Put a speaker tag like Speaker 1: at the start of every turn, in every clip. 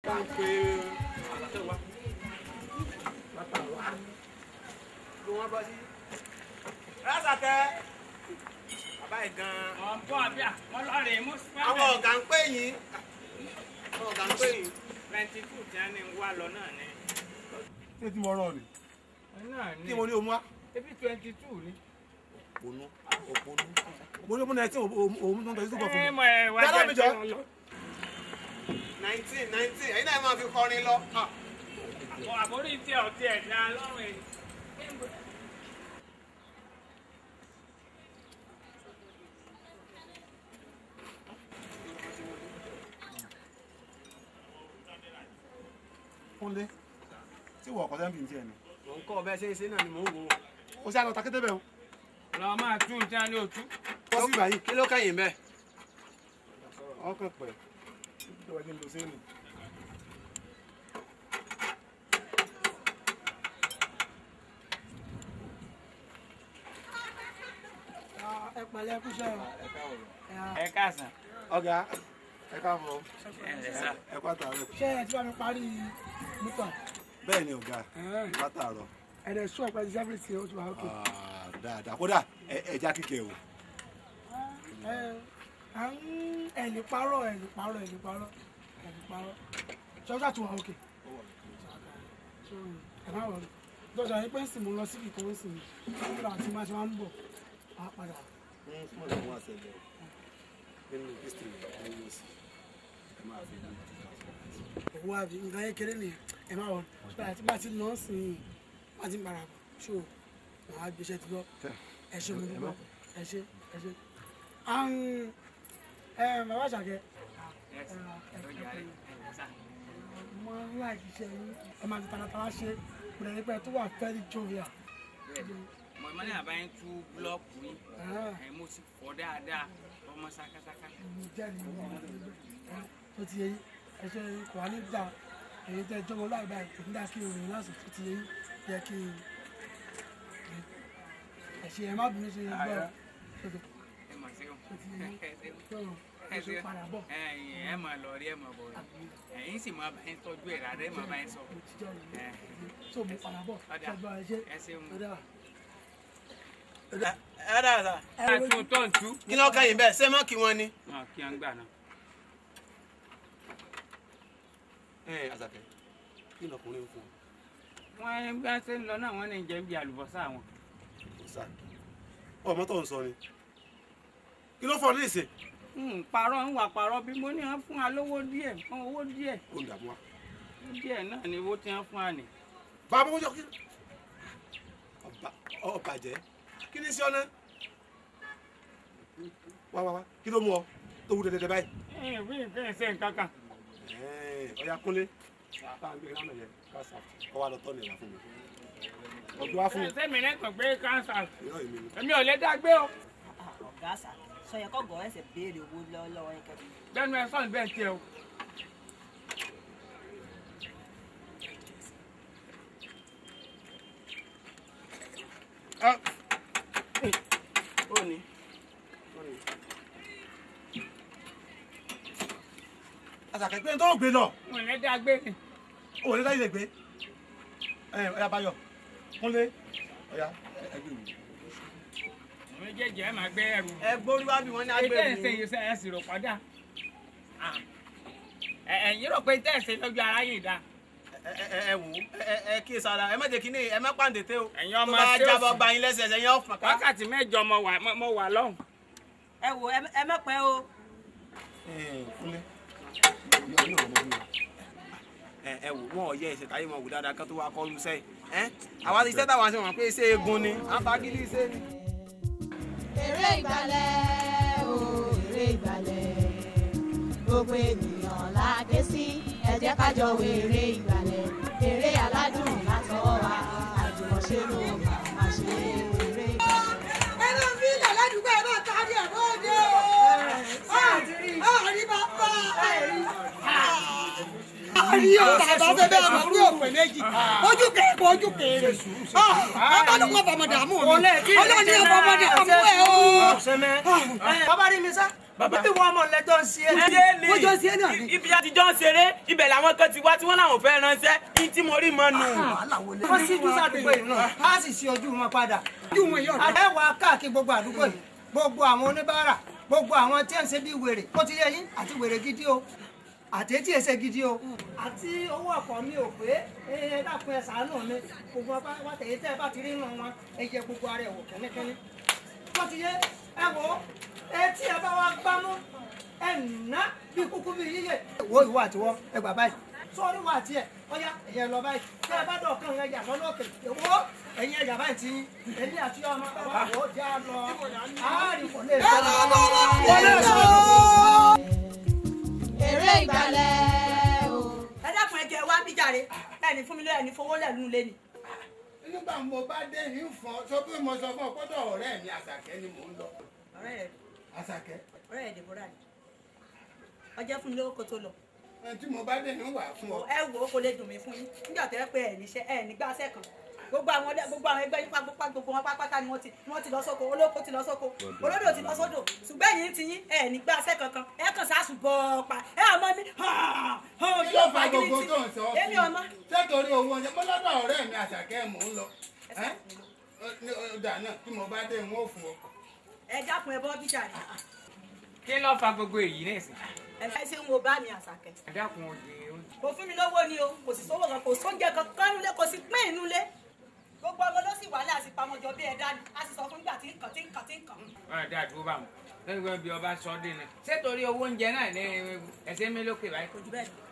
Speaker 1: Bá ń pe àlàfẹ́ wa. Látàárọ̀. Ló wọ́n bọ́ sí. Lásàkẹ́. Bàbá yìí gan-an.
Speaker 2: Ọ̀pọ̀ àbíà, wọ́n lọ rè é mú sí.
Speaker 1: Àwọn ọ̀gá ń pè yín. Àwọn ọ̀gá ń pè yín.
Speaker 2: 22 tí wọ́n ní ń wá lọ náà ni.
Speaker 3: Ṣé tí mo rọ ni?
Speaker 2: Náà ni.
Speaker 3: Kí mo ní o mú wá?
Speaker 2: Ebi 22 ni.
Speaker 3: Òpònú òpònú. Mo ní o mú 19 òun tó ń tọ́jú tó bọ̀ fún mi.
Speaker 2: Ẹ mọ ẹ wá
Speaker 3: Dáadáa mi jọ.
Speaker 2: jẹ́ lọ.
Speaker 1: 19 19 ẹ̀yin náà máa fi kọrin lọ.
Speaker 2: Àbórí tí ọtí ẹ̀ dá lọ́rùn ẹ̀.
Speaker 3: Kúnlé, tí wọ́n ọkọ̀ sẹ́ńbì ń tiẹ̀ ni.
Speaker 1: Mò ń kọ́ ọ bẹ́ẹ̀ ṣe é ṣe náà ni mò ń wò ó.
Speaker 3: O ṣe àlọ́ takété bẹ́ẹ̀ o.
Speaker 2: Lọ máa tún tí wọ́n ní òtún.
Speaker 3: Bọ́ sí ìbàyí.
Speaker 1: Kí ló kẹ́yìn bẹ́ẹ̀?
Speaker 3: Ọkàn pẹ̀. Ìjọba kí n lò sẹ́yìn.
Speaker 4: Ẹ pẹ̀lẹ́, kú iṣẹ́ o.
Speaker 2: Ẹ káàsán.
Speaker 3: Ọ̀gá, ẹ káàbọ̀.
Speaker 2: Ẹ ǹlẹ́ sà.
Speaker 3: Ẹ kú àtàárọ̀.
Speaker 4: Ṣé ẹ ti bá mi parí mítà?
Speaker 3: Bẹ́ẹ̀ ni ọ̀gá, ẹ kú àtàárọ̀.
Speaker 4: Ẹ̀rẹ̀ sún ọ̀pẹ ti sẹ́fìrì ó ti wà ókè.
Speaker 3: Dáadáa, kódà ẹja kíkẹ́ o.
Speaker 4: Ẹ à ń ẹ lè parọ́ ẹ lè parọ́ ẹ lè parọ́ ẹ lè parọ́. Ṣọ́jà ti wà ókè. Ẹ má wọlé. Dọ́jà yín pé ń sìn mo lọ síbi kan ń sìn mi. Nígbà tí má ti máa ń bọ̀, á padà.
Speaker 3: Wọ́n lè wọ́n àṣẹ lọ nínú history ẹ̀ yóò sì ẹ máa fi ní 2000.
Speaker 4: Owó àbí nǹkan kékeré nìyẹn, ẹ má wọlé. Ṣọ́jà tí má ti lọ sí i, má ti ń padà bọ̀. Ṣé o, màá gbéṣẹ́ ti lọ. Ẹ ṣé mo dúpẹ́. Ẹ ṣé, ẹ ṣé. Bàbá Àṣàkẹ́. Mo máa ń láì ṣiṣẹ́ yín. Ẹ máa fi taratara ṣe. Mo dẹ̀ rí pé ẹ tó wà very jovial.
Speaker 2: Mo ní àbáyé tú búlọ́ọ̀kù yín. Ẹ mo sì fọ́ dáadáa ọmọ sákásáká.
Speaker 4: Mo jẹ́rìí tó ti yé yín. Ẹ ṣe kò wá ní gbà èyí tẹ́ jọmọ láì báyìí kò ní dá kí òròyìn lásìkò tó ti yé yín yẹ kí ẹ ṣe ẹ má bínú ṣe gbọ́.
Speaker 2: Ẹ mà ṣe o.
Speaker 4: Tó ti yé yín. Tó ẹ ṣe padà bọ̀.
Speaker 2: Ẹ máa lọ rí ẹ máa bọ̀ rí. Ẹ̀yin sì máa bá yín tọ́jú ẹ̀ rárá ẹ máa bá yín sọ.
Speaker 4: Mo ti jẹ́rìí. Tó mo padà bọ̀. Ṣọgbọ́n ẹ ṣe.
Speaker 2: Ẹ ṣeun.
Speaker 4: Ó dára.
Speaker 1: Ẹ dára sà.
Speaker 2: Ẹ tún tó ń tú.
Speaker 1: Kí ló kẹ́yìn bẹ́ẹ̀? Ṣé mọ́ kí wọ́n ni?
Speaker 2: Máa kí á ń gbà náà.
Speaker 3: Ẹ Àṣàkẹ́, kí ni ọkùnrin ń fún ọ?
Speaker 2: Wọ́n bí wọ́n ṣe ń lọ náà wọ́n ní jẹ́ bí àlùbọ́sà wọn.
Speaker 3: Kò sáà. Ọmọ tó ń sọ ni. Kí ló fọ ní ìsìn?
Speaker 2: N parọ́ ń wà parọ́ bí mo ní wọ́n fún wa lówó díẹ̀, fún owó díẹ̀.
Speaker 3: Ó ń dààmú wa.
Speaker 2: Owó díẹ̀ náà ni owó tí wọ́n fún wa nì.
Speaker 3: Bàbá mo jọ kí. Ọba jẹ́. Kí ni sí ọ náà? Wá wá wá, kí ló mú ọ tó wú dẹdẹdẹ báyìí?
Speaker 2: Ẹ wí nǹkan ṣe nǹkan kan.
Speaker 3: Ọya Kúnlé, bá ń gbé lánàá yẹn, ká sà, kọ́ wa lọ tọ́ nìyà fún mi. Ọ̀gbìn wá fún mi.
Speaker 2: Sẹ́mi náà kàn gbé káńsà.
Speaker 3: Irọ́ èmi ni.
Speaker 2: Èmi ò lè dá gbé o.
Speaker 5: Ọ̀gá àṣà sọ yẹ kọ́ gọ̀ ẹsẹ̀ béèrè owó lọ́wọ́ yín kẹ́kẹ́.
Speaker 2: Lẹ́nu ẹ sọ̀n bẹ́ẹ̀ tiẹ̀ o.
Speaker 1: Ó ní.
Speaker 3: Àṣàkẹ́ pé tó gbé lọ.
Speaker 2: Mo lè dá gbé ni.
Speaker 3: O lè dá ilé gbé. Ọya Báyọ̀, Kúnlé, ọya ẹgbẹ́ mi.
Speaker 2: Méjèèjì ẹ máa gbé ẹrù.
Speaker 1: Ẹ gbórí wá bí wọ́n ní
Speaker 2: Ètò
Speaker 1: agbẹ́rù.
Speaker 2: ẹ̀sìn yìí ẹ sì rò padà. Ẹ̀yin rò pé tẹ́ ẹ̀sìn lójú ara yìí dá.
Speaker 1: Ẹ wò ó, ẹ kí sara, ẹ má jẹ́ kí ní ẹ má pàǹdété o.
Speaker 2: Ẹ̀yin ọmọ
Speaker 1: tó bá
Speaker 2: ṣé
Speaker 1: jábọ́
Speaker 2: òsì.
Speaker 1: gba yín lẹ́sẹ̀ ẹ̀yìn ọ̀fọ̀n ká.
Speaker 2: Wákàtí mẹ́jọ mo wà lọ́hùn.
Speaker 5: Ẹ wò ẹ má pẹ́ o.
Speaker 3: Kúnlé, ìyá náà ọmọ mi.
Speaker 1: Ẹ wò wọn ò yẹ ẹsẹ̀ táyé wọn wò dáadáa kán tó wá kọ́ lu sẹ́yìn. Àwa ti iṣẹ́ táwọn ṣe wọ̀n pé iṣẹ́ eegun ni, à ń fagídí iṣẹ́ ni.
Speaker 6: Eré ìgbàlẹ̀ o, eré ìgbàlẹ̀, gbogbo ènìyàn la ké sí, ẹ jẹ́ ká jọ wo eré ìgbàlẹ̀, eré aládùn látọwọ́ wa, àjùmọ̀ṣe ló máa ṣe eré ìgbàlẹ̀.
Speaker 4: Ẹ máa fi ilẹ̀ ládùúgbò ẹ máa tarí ẹ̀ bóde o. Àrí bàbá àrí. Àrí o bàbá fẹ́ bẹ́ẹ̀ mọ̀ pé òpè méjì. Ojú kéré ojú kéré. Ẹ bá lóun ọ̀fọ̀mọ̀ dààmú mi. Ọlọ́run ní ọ̀fọ̀mọ̀ dààmú ẹ o.
Speaker 7: Bàbá rí mi sá. Bíbí wọn ọmọ lẹjọ ń ṣe é.
Speaker 4: Wọ́n jọ ń ṣe é náà ni.
Speaker 1: Ibi àtijọ́ ń ṣeré, ibẹ̀ làwọn kan ti wá tí wọ́n láwọn fẹ́ ránṣẹ́, ní tí mo rí mọ́ nù.
Speaker 7: Wọ́n síjú sádùúgbò yìí náà, á sì ṣe ojú wọn padà.
Speaker 4: Ojú wọn yóò dá.
Speaker 7: Ẹ wá káàkiri gbogbo àdúgbò yìí, gbogbo àwọn oníbàárà, gbogbo àwọn tí ń ṣe bí wèrè, ó ti yé yín àti wèrè gidi o, àti etí ẹsẹ̀ gidi o. Àti owó ọkọ̀ mi ò pé, ẹ dákun ẹ ṣàánú mi, gbogbo ọba wa tẹ̀yẹ tẹ́ ẹ bá ti rí nù wọn, ẹ jẹ gbogbo ara ẹ̀ wò kẹ́nẹ́kẹ́nẹ́. Ó ti yé ẹ wò ó, etí ẹ bá wa gbámú, ẹ nà bí kúkú bí yíyẹ. Wo ìwọ àtiwọ́ ẹ gbà báyìí. Sọ́ọ́rí wà tiẹ̀, ọ̀yá ẹ̀yẹ lọ báyìí. Tẹ́ ẹ bá dọ̀kan ẹ yà lọ́nà òkè. Èwo ẹ̀yin ẹ̀yà báyìí ti yín. Èmi àti ọmọ bàbá wò ó já lọ. Àárín kò lè sọ.
Speaker 6: Eré ìgbàlẹ̀ o.
Speaker 5: Ẹ dákun, ẹ jẹ́ wá bí jàre, ẹni fún mi lé, ẹni fowó lẹ̀ nínú ilé ni.
Speaker 8: Nígbà mo bá dé yìí fún ọ, sọ pé mo sọ fún ọ pọ́dọ̀ ọ̀rẹ́ mi Àṣàkẹ́ ni mò ń lọ.
Speaker 5: Ọ̀rẹ́ rẹ̀?
Speaker 8: Àṣàkẹ́.
Speaker 5: Ọ̀rẹ́ rẹ̀ Deborah ni. Ọjọ́ fún mi lówó kó tó lọ.
Speaker 8: Ẹni tí mo bá dé yìí wà fún ọ.
Speaker 5: Ẹ wò ó, kò lè dùn mí fún yín nígbà tẹ́ pé ẹ níṣẹ́, ẹ nígbàṣẹ́ kan. Gbogbo àwọn gbogbo àwọn ẹgbẹ́ yín pápá, gbogbo wọn pápátá ni wọ́n ti lọ sóko, olóko ti lọ sóko, olódò ti lọ sódò, ṣùgbọ́n ẹ̀yin ti yín ẹ nígbàṣẹ́ kankan, ẹ kàn sáàsù bọ̀ pa ẹ àmọ́ mi.
Speaker 8: Kí ló fa gbogbo tó ń sọ?
Speaker 5: Èmi ọmọ.
Speaker 8: Ṣé torí owó oúnjẹ mo lọ́dọ̀ ọ̀rẹ́ mi Àṣàkẹ́ mò ń lọ? Ọ̀dà náà tí mo bá dé n ó fún ọ.
Speaker 5: Ẹ dákun, ẹ bọ́ bíjà ni.
Speaker 2: Kí ló fa gbogbo èyí nísìn?
Speaker 5: Ẹ ṣe ń wo bá mi Àṣàkẹ́.
Speaker 2: Ẹ dákun òde.
Speaker 5: Kò fún mi lówó ni o, kò sì sówó kan, kò sóúnjẹ kankan nílé, kò sí pín inú ilé. Gbogbo ọmọ ló sì wà ní àsìpamọ́jọ bí ẹ̀dá ni, a sì sọ fún nígbà tí ń kàn tí ń kàn tí ń kàn.
Speaker 2: Ọ̀rẹ́ dá dúró bá wọn. Lẹ́yìn pé bí ọba sọ dé ni. Ṣé torí owó oúnjẹ náà ní ẹsẹ̀ mi lókè báyìí?
Speaker 5: Kò jù bẹ́ẹ̀ lọ.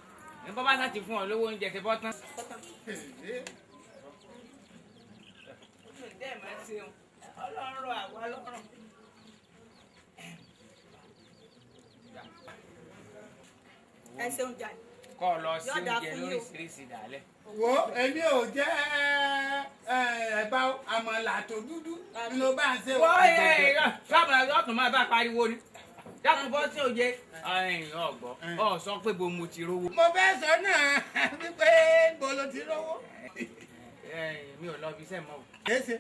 Speaker 2: Ní bọ́ bá sá ti fún ọ lówó oúnjẹ ti bọ́ tán. Ọlọ́run rọ àwa lọ́rùn.
Speaker 5: Ẹ ṣeun jàre.
Speaker 2: Kọ́ ọ lọ sí
Speaker 5: Yọ̀ọ̀dà
Speaker 2: oúnjẹ
Speaker 5: fún yín o.
Speaker 2: lóríṣiríṣi dàlẹ́.
Speaker 8: Wo, èmi ò jẹ́ ẹ̀bà àmàlà tó dúdú ni ló bá ń ṣe.
Speaker 2: Wọ́n ẹ sábà ọ̀tún máa bá pariwo ni. Dákun bọ́ sí òye. Ọ̀gbọ́ ọ̀ sọ pé bo mo ti rówó.
Speaker 8: Mo fẹ́ sọ náà wípé bo ló ti rówó.
Speaker 2: Mi ò lọ ibi iṣẹ́ mọ́ o.
Speaker 8: Kése.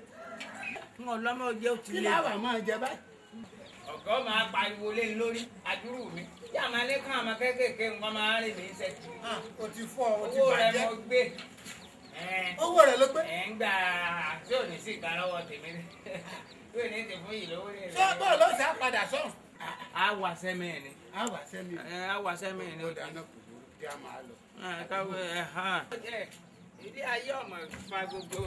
Speaker 2: N ò lọ́mọ oúnjẹ ó ti
Speaker 8: Kí
Speaker 2: lé.
Speaker 8: láwà máa jẹ báyìí?
Speaker 2: Ọ̀gá máa pariwo lé lórí àdúrú mi. Yá máa lé kán àmọ́ kéékèèké nǹkan máa rìn mí iṣẹ́ kiri.
Speaker 8: O ti fọ́, o ti
Speaker 2: Owó rẹ̀
Speaker 8: bàjẹ́.
Speaker 2: mo gbé.
Speaker 8: Owó rẹ̀ ló gbé.
Speaker 2: Ẹ̀ ń gbà tí ò ní sí ìgbà lọ́wọ́ tèmi ní. Tí ò ní ti fún yìí lówó rẹ̀.
Speaker 8: Ṣé bọ́ọ̀ ló ṣe á padà sọ̀rọ̀?
Speaker 2: A wà sẹ́mi ẹ̀ ni.
Speaker 8: A wà sẹ́mi.
Speaker 2: A wà sẹ́mi ẹ̀ ni.
Speaker 8: Ó dáná kò burú kí a máa lọ.
Speaker 2: Káwé ẹ̀ hàn. Ilé ayé ọmọ fa gbogbo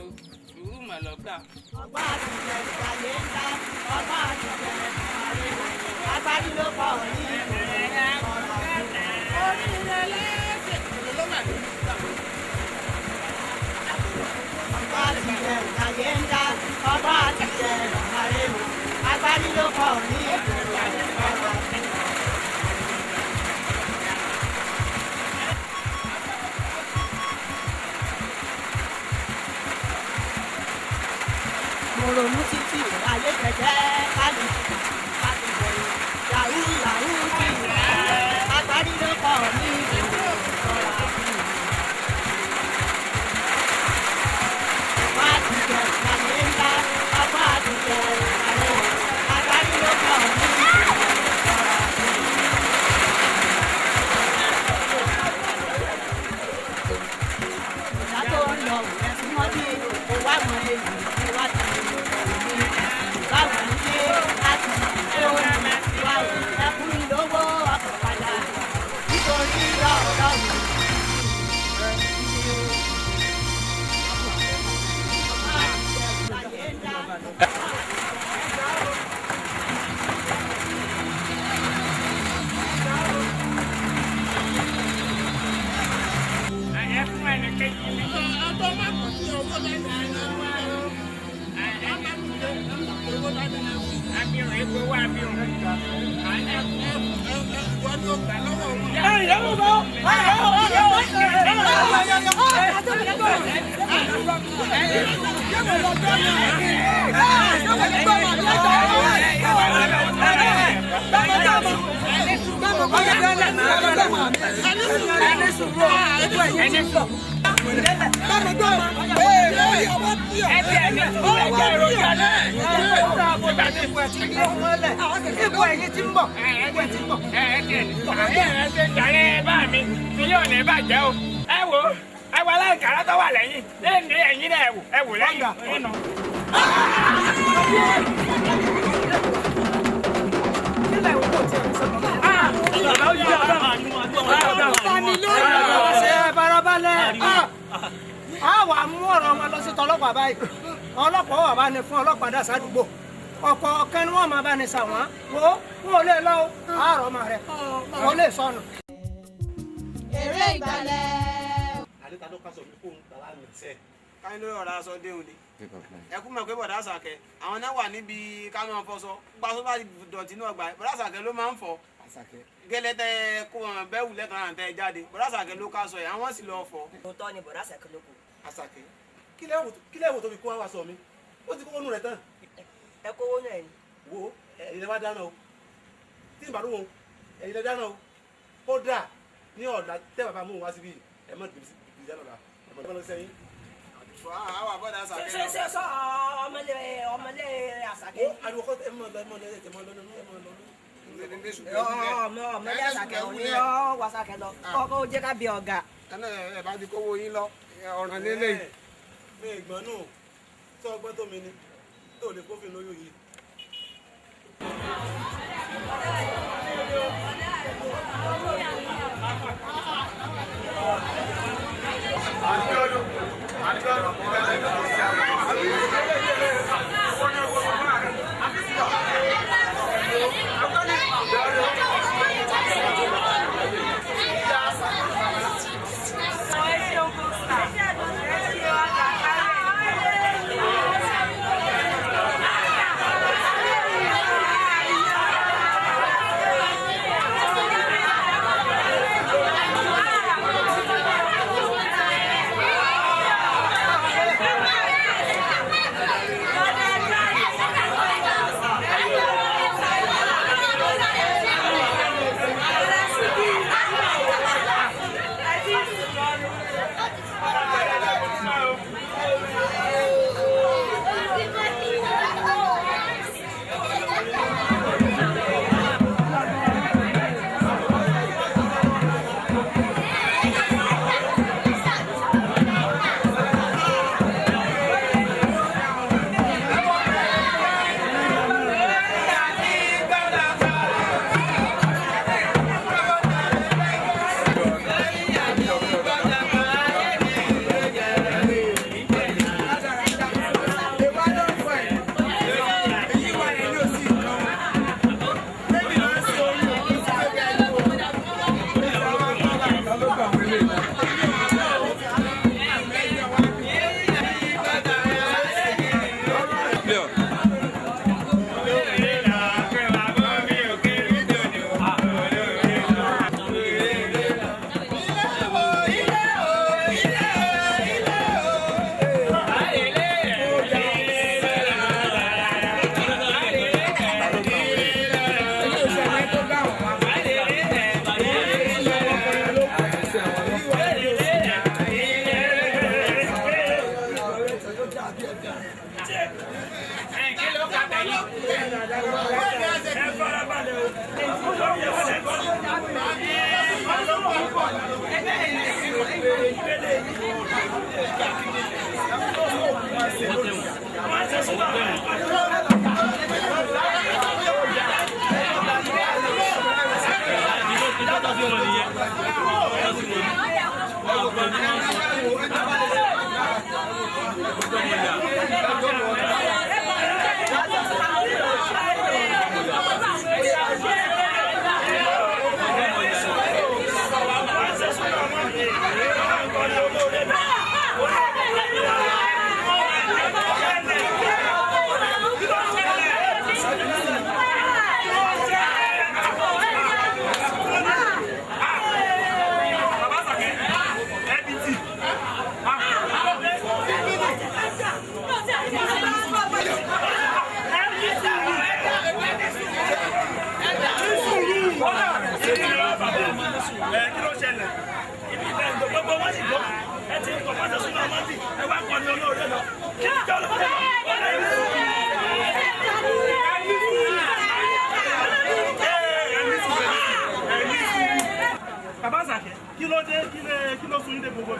Speaker 2: sùúrù mọ̀ lọ́gbà.
Speaker 6: Ọgbọ́n àtijọ́ ìgbàlẹ̀ ńlá, ọgbọ́n àtijọ́ ìgbàlẹ̀ agbárí ló pọ̀ ní ọgbọ́n àtijọ́ ìgbàlẹ̀ ńlá, ọgbọ́n àtijọ́ ìgbàlẹ̀ agbárí ló pọ̀ ní ìgboro. Mo ronú títí ayé kẹ̀kẹ́ kálukú kálukú yahoo yahoo kí agbárí ló pọ̀ ní ìgboro ṣọ́ra fún mi. Ọgbọ́n àtijọ́ ìgbàlẹ̀ ńlá, ọgbọ́n àtijọ́ ìgbàlẹ̀ agbárí ló pọ̀ ní ìgboro ṣọ́ra fún mi. Ìyá tó ń lọ ẹ̀sùn mọ́ bí kò wá mọ èyí kò wá ti èmi báwo ń ṣe láti tó ní wá ẹkún lówó ọkọ̀ padà nítorí ọ̀rọ̀ mi.
Speaker 2: Ẹ fún ẹnì kejì mi.
Speaker 8: Ọ̀dọ́ máa kọ̀ sí owó lẹ́nu
Speaker 2: Abirùn epo wá abirùn.
Speaker 8: Ìwọ ni ó gbà lọ́wọ́ wọn.
Speaker 2: Ẹni sùn.
Speaker 7: Ipò ẹ̀yìn tí ń bọ̀. Ipò ẹ̀yìn tí ń bọ̀.
Speaker 2: Ẹ ṣe jàre bá mi, tí yóò ní bàjẹ́ o. Ẹ wo, ẹ wọ aláìkàrà tó wà lẹ́yìn. Lẹ́yìn ẹ̀yìn náà ẹ wò lẹ́yìn.
Speaker 7: Ṣé farabalẹ̀? A wà mú ọ̀rọ̀ wọn lọ sí tọlọ́pàá báyìí. Ọlọ́pàá wà bá ní fún ọlọ́pàá dà sádùúgbò. Ọkọ̀ ọ̀kan ni wọ́n máa bá ní sà wọ́n. Wo wọn ò lè lọ o. Àárọ̀ ọmọ rẹ̀ ò lè sọnù.
Speaker 6: Eré ìgbàlẹ̀.
Speaker 3: Àdéta ló kásọ̀ mi fóun tàlá mi sẹ́.
Speaker 1: Káyọ̀ lórí ọ̀rọ̀ aṣọ déhùn ni. Ẹ kú mọ̀ pé bọ̀dá Àṣàkẹ́ àwọn náà wà níbi ká máa fọṣọ. Gbàsó bá dọ̀tí náà gbà bọ̀dá Àṣàkẹ́ ló máa ń fọ. Gẹ́lẹ́ tẹ kó wọn bẹ́ẹ̀ wù lẹ́tọ̀ọ́ náà tẹ jáde. Bọ̀dá Àṣàkẹ́ ló ká sọ yìí, àwọn sì lọ fọ.
Speaker 5: Òótọ́ ni bọ̀dá Àṣàkẹ́ ló kù.
Speaker 3: Àṣàkẹ́ kílẹ̀ wò tó fi kó wá sọ mi? Ó ti kówó nù rẹ̀ tán.
Speaker 5: Ẹ kówó náà ni.
Speaker 3: Wo ẹ̀yin lẹ wá dáná o. Tí ìbàdàn wo ẹ̀yin lẹ dáná o. Kódà ní ọ̀la tẹ́ bàbá mú wá síbí ẹ̀ mọ̀ bìbí dáná la ẹ̀ mọ̀ lọ sẹ́yìn.
Speaker 1: Àwọn àbọ̀dá Àṣàkẹ́
Speaker 5: Ṣé ṣé sọ ọmọlé ọmọlé Àṣàkẹ́?
Speaker 3: Ariwo kọ́ ẹ mọ̀ lọ ẹ mọ̀ lọ ẹ mọ̀ lọ ẹ mọ̀ lọ.
Speaker 5: Ọmọ ọmọlé Àṣàkẹ́ ò ní ọ wá Àṣàkẹ́ lọ. Kọ́kọ́ ó jẹ́ ká bí ọ̀gá.
Speaker 1: Ẹ bá ti kówó yín lọ ọ̀ràn lélẹ̀.
Speaker 3: Mi ìgbọ́n nù tó ọgbọ́n tó mi ni tó lè kófin lóyún yìí.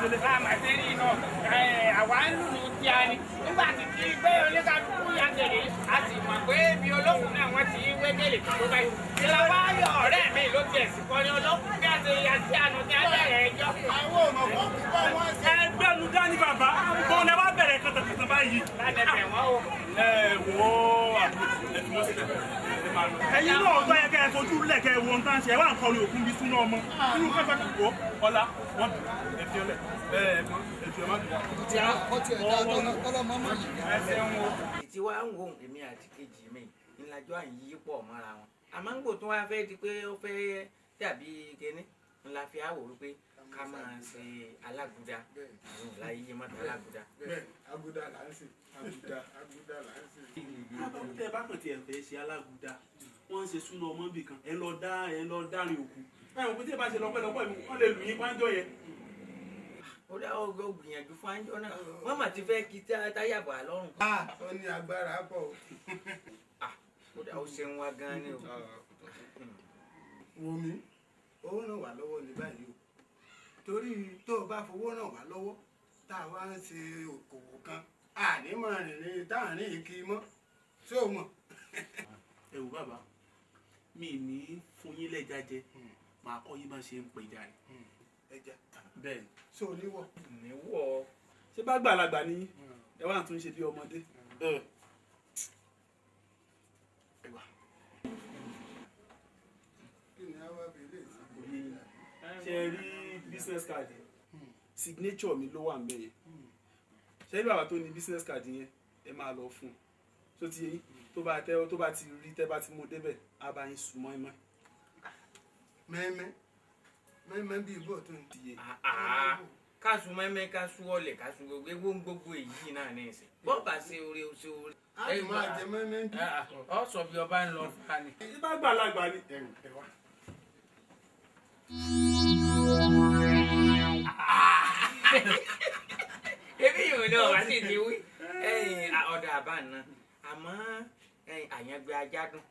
Speaker 9: délé.
Speaker 2: Àmàtẹ́rì náà àwa ń lùlù tí a ní. Nígbà tí kí pé oníkálukú ya gèlè, a sì mọ̀ pé bí olókùn náà wọ́n ti wé gèlè tó báyìí. Ìlà wa yọ ọ̀rẹ́ mi ló tiẹ̀ sì kọ́ ni olókùn bí a ṣe ya sí àná tí a bẹ̀rẹ̀ ẹjọ́.
Speaker 8: Àwọn ọmọ kọ́ kọ́ wọ́n ṣe.
Speaker 9: Ẹgbẹ́nu dání bàbá, bọ́n ẹ wá bẹ̀rẹ̀ kàtàkàtà báyìí.
Speaker 2: Láti bẹ̀ wọ́n o.
Speaker 9: Ẹ wò ó àbúrò ẹ fi wọ́n sílẹ̀. Ẹ̀yin náà ọ̀tọ́ yẹ kẹ́ ẹ fojú lẹ̀ kẹ́ ẹ wo ohun tá à ń ṣe, ẹ wá ń kọrin òkun bí súná ọmọ. Irú kàtàkàtà ọ̀la wọ́n bì ẹ fi ọlẹ̀ ẹ ẹ̀gbọ́n ẹ fi ẹ má bì.
Speaker 2: Tí wàá ń wo èmi àti kejì mi ńlájọ́ à ń yí pọ̀ mọ́ra wọn. Àmọ́ ń gbò tó wá fẹ́ di pé ó fẹ́ dàbí kíní ńlá fi àwò wípé ká máa ṣe alágùdá láyé mọ́tò alágùdá.
Speaker 8: Bẹ́ẹ̀ aguda là ń ṣe aguda aguda là ń ṣe.
Speaker 3: Tẹ́ ẹ bá kàn tiẹ̀ fẹ́ ṣe alágùdá, wọ́n ń ṣe súná ọmọ bì kan, ẹ lọ dá ẹ lọ dárin òkú. Ẹ wọ́n pé tí ẹ bá ṣe lọ́pẹ́lọpẹ́ mi, wọ́n lè lù yín pánjọ́ yẹn.
Speaker 2: Ó dá ọgọ́ gbìyànjú fún àjọ náà, wọ́n mà ti fẹ́ kí táyà bọ̀ àlọ́run.
Speaker 8: Ó ní agbára pọ̀ o.
Speaker 2: Ó dá ó ṣeun wa gan-an ni o.
Speaker 8: Wo mi, ó ràn wá lọ́wọ́ ní báyìí o. Torí tó o bá fowó ràn wá lọ́wọ́, tá a wá ń ṣe òkòwò kan, àní máa rìn ní táàrin ìkí mọ́. Ṣé o mọ̀?
Speaker 3: Ẹ wò bàbá, mi ní fún yín lẹ́ja jẹ, màá kọ́ yín bá ṣe ń pẹja ni.
Speaker 8: Ẹja.
Speaker 3: Bẹ́ẹ̀ ni.
Speaker 8: Ṣé o níwọ̀?
Speaker 2: Níwọ̀.
Speaker 3: Ṣé bá gbàlagbà ni ẹ wá tún ṣe bí ọmọdé? Ẹ wà.
Speaker 8: Kí ni a wá fi lè ṣe?
Speaker 3: Ṣé ẹ rí business card yẹn? Signature mi ló wà ń bẹ̀ yẹn. Ṣé rí bàbá tó ní business card yẹn? Ẹ máa lọ fún un. Ṣó ti yé yín? Tó bá tẹ́ tó bá ti rí tẹ́ bá ti mú débẹ̀, á bá yín sùn mọ́ínmọ́ín.
Speaker 8: Mẹ́mẹ́ mẹ́mẹ́ bíi bó tó ń
Speaker 3: di.
Speaker 2: Káṣu mẹ́mẹ́ káṣu ọlẹ̀ káṣu gbogbo ewu gbogbo èyí náà ní ìsìn. Bọ́ọ̀bà ṣe oore o ṣe oore.
Speaker 8: A lè máa jẹ mẹ́mẹ́ bí.
Speaker 2: Ọ sọ bí ọba ń lọ fún wa ni.
Speaker 3: Ṣé bá gbàlagbà ni?
Speaker 8: Ẹ wá.
Speaker 2: Ebi yìí náà wá sí ti wí. Ọ̀dọ̀ àbá náà àmọ́ àyàngbé ajá dùn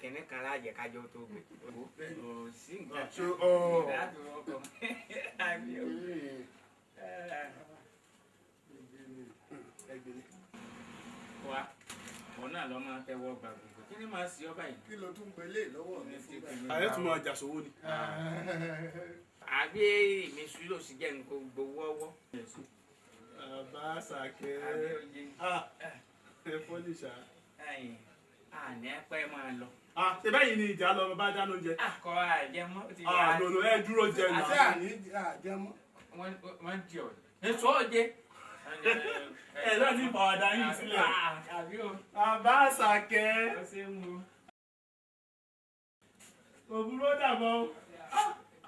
Speaker 2: kìnìún kan láàjẹ kájọ tó gbé. Kò sí nǹkan. Wa òun náà lọ máa tẹ́wọ́ gba gbogbo. Kí ni màá ṣe ọ báyìí?
Speaker 8: Kí ló tún gbélé lọ́wọ́ mi fún báyìí?
Speaker 3: Ààrẹ tún máa jà sówó ni.
Speaker 2: Àbí èmi sùn ló sì jẹ́ nǹkan gbowó ọwọ́.
Speaker 3: Bàbá Sàkẹ́ ẹ fọ́ ní ṣá.
Speaker 2: Àní pẹ́ máa lọ.
Speaker 3: Ṣé báyìí ni ìjà lọ bá dáná oúnjẹ?
Speaker 2: Akọ àjẹmọ́ ti wá.
Speaker 3: Lòlò ẹ dúró jẹ náà.
Speaker 8: Àti àní àjẹmọ́.
Speaker 2: Wọ́n di ọ̀ èso ọ̀jẹ̀.
Speaker 3: Ẹ náà ti fàwàdà yìí sílẹ̀. Bàbá Sàkẹ́. Òbúrò dàbọ̀.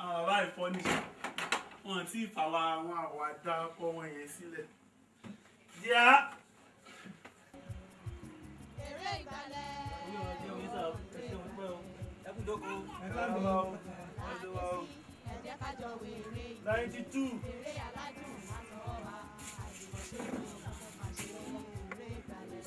Speaker 3: Àwọn bàbá ìfọ́nìṣà. Wọ́n ti fàwa àwọn àwàdà ọkọ wọn yẹn sílẹ̀. Díà.
Speaker 6: Eré ìgbàlẹ̀. Ẹ jẹ́ ká jọ wo eré ìgbàlẹ̀.
Speaker 3: 92.
Speaker 6: Eré aládùn látọwọ́ wa. Àjùmọ̀ṣe ló máa ṣe eré ìgbàlẹ̀.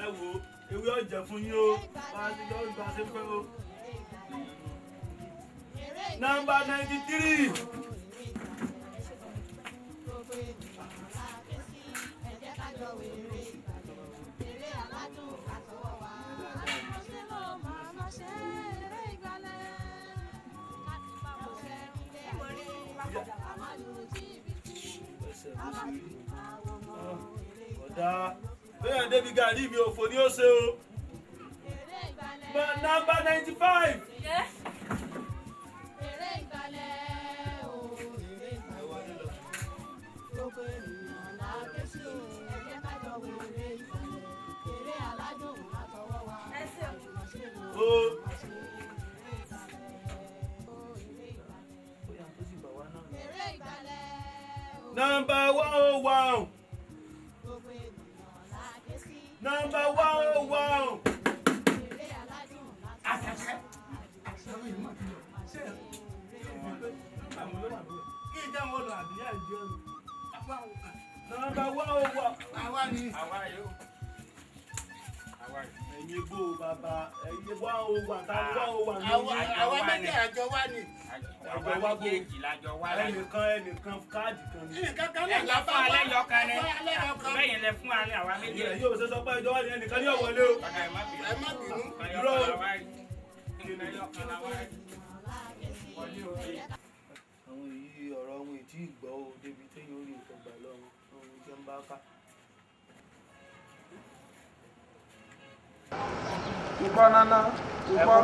Speaker 3: Ẹ wo ewé ọ̀jẹ̀ fún yín o, bá a ti lọ gbà ṣe fẹ́ o. Nọ́mbà 93. Ọ̀dà bẹ́ẹ̀ débi gàrí mi òfò ni ó ṣe o. Nọ́mbà 95.
Speaker 6: Eré ìgbàlẹ̀ o, eré ìgbàlẹ̀. Gbogbo ènìyàn la ké sí o, ẹ jẹ́ ká jọ wo eré ìgbàlẹ̀. Eré aládùn látọwọ́ wa. Àjùmọ̀ṣe ló máa ṣe eré ìgbàlẹ̀. O, eré ìgbàlẹ̀. Eré ìgbàlẹ̀ o.
Speaker 3: Nọ́mbà 101.
Speaker 6: Gbogbo ènìyàn la ké sí.
Speaker 3: Nọ́mbà 101.
Speaker 6: Eré aládùn látọwọ́ wa. Àjùmọ̀ṣe ló máa ṣe eré ìgbàlẹ̀.
Speaker 3: Nọ́mbà wá o wà.
Speaker 8: Àwa ni.
Speaker 2: Àwa yóò. Àwa yìí.
Speaker 3: Ẹ̀yin bó bàbá ẹ̀yin wá o wà tá wá o wà ní.
Speaker 8: Àwa méjì àjọ wá ni.
Speaker 2: Àwa méjèèjì lájọ wá láyé.
Speaker 3: Ẹnìkan ẹnìkan káàdì kan ni.
Speaker 8: Nǹkan kan náà
Speaker 2: Ẹ
Speaker 8: la
Speaker 2: lọ
Speaker 8: bá
Speaker 2: fún
Speaker 8: wá.
Speaker 2: alẹ́ yọkan ni.
Speaker 8: Fún alẹ́ yọkan.
Speaker 2: Bẹ́yìn lẹ fún alẹ́ àwa méjèèjì.
Speaker 3: Ẹ̀yin yóò ṣe sọ pé ẹjọ́ wá ní ẹnìkan ní ọ̀wọ́lé o.
Speaker 2: Ọ̀dà ẹ̀ má bínú.
Speaker 8: Ẹ má bínú.
Speaker 3: Irọ́ o.
Speaker 10: Àwọn èyí ọ̀rọ̀ wọn ètí ìgbọ́ o débi téèyàn ó rí nǹkan gbà lọ́wọ́ ohun tí ń bá ká.
Speaker 11: Ikọ́ nana, ikọ́.